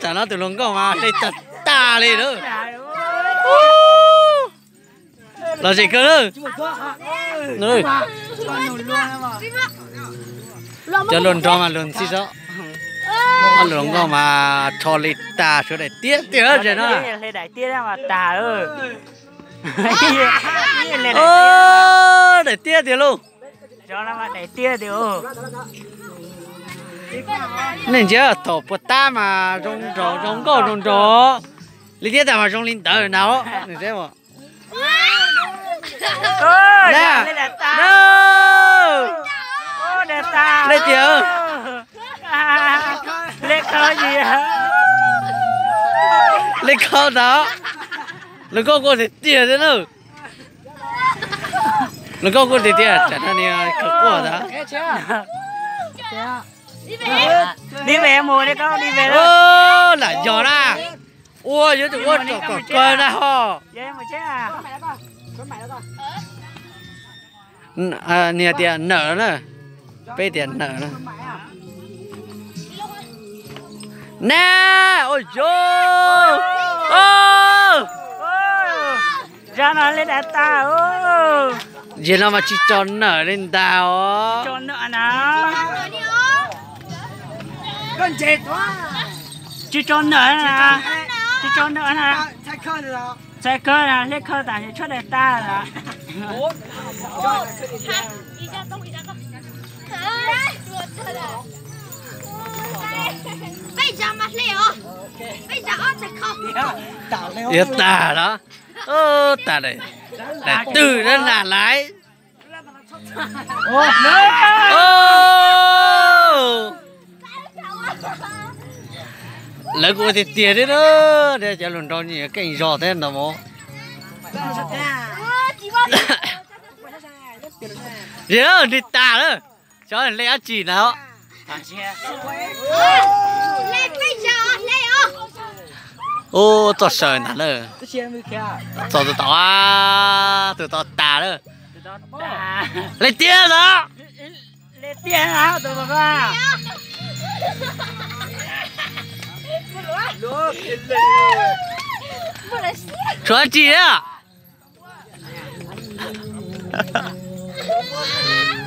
Tam no tus hluas nkauj mas hle tag tag li lawm. Los zem kawg lawm. Cov hluas nraug mas luag ntxhi xwb. Ob hluas nkauj mas rho li tas, tshuav daim tiab tiag ces no. Daim tiab tiag lauj. Nej ntsia thaum puag ta mas zoo nraug zoo nkauj zoo nraug li, tiab tas mas zoo li ntawd na. Li kho ntawd, luag koj kuj tiag tiag thiab na. Luag koj kuj tiag tias tsam no niag kawg quaj ntawd. Lam yog na, ua yuav tsum ua kom kom kawg na ho. Niag tias nawm na, peb tias nawm na. Na, ua yog, zaj no li dav tas. Yam no mas tsis tso nawm li ntag os. Tsis tso nawm, tsis tso nawm na. Txhais kawg, hle kawg tas tshuab daim tas lawm. Yuav tag los, tag, daim twg na lais. Lawv kuj ua tiag tiag thiab na, cov hluas nraug nyiam keej zog thiab ntag mog. Yog li tas lawm, xyov hle dab tsi ntag. Ub, txoj saw ntag na. Txog tus tom, tus tom tas lawm. Hle tiag los. Tshuav dab tsi thiab?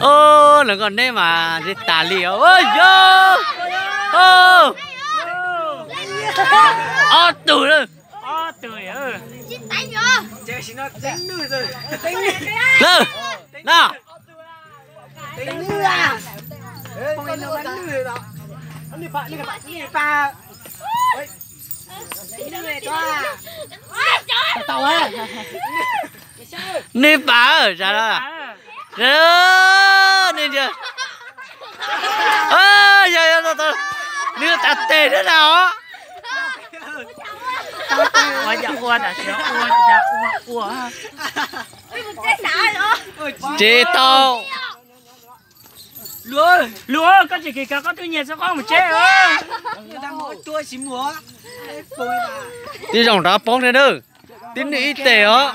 Lawv nkauj neb mas ntsej tas li os. Yog ob tug lawm. Lawm, no. Nws pas, nws, yog, yog, nws tas tes thiab na os. Tsis tau. Luag, koj tsis kis kawg koj twb nyiag txoj qoob mus tseb. Tib zoo rov poob thiab na. Tib nws ib tes os.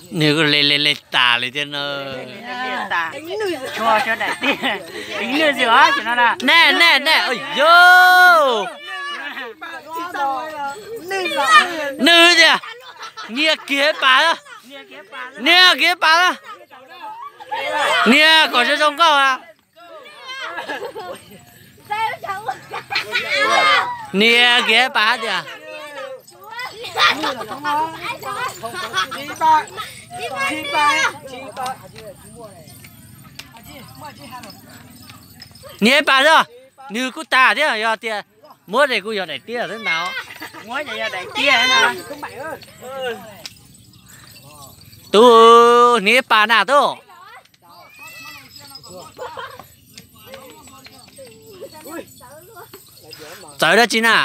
Nws kuj le le le tas li thiab na. Nej, nej, nej, yog nws tias, niag kiag pas, niag kiag pas, niag kom zoo zoo nkauj a. Niag kiag pas tias, niag pas xwb, nws kuj tas thiab, yog tias muab ces kuj yog daim tiab xwb ntag. Tus niag pas na tub. Txawv dab tsi na?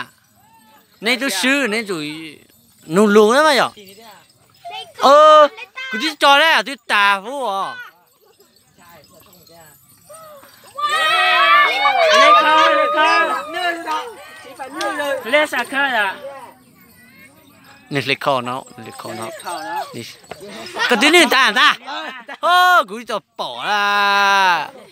Nej twb swb, nej tsum nug lus na mas yog. Kuv twb tso na, twb tas hub os. Nws hle kho no, nws hle kho no. Koj twb nws tas ntag. Kuv tsis tau pom lawm.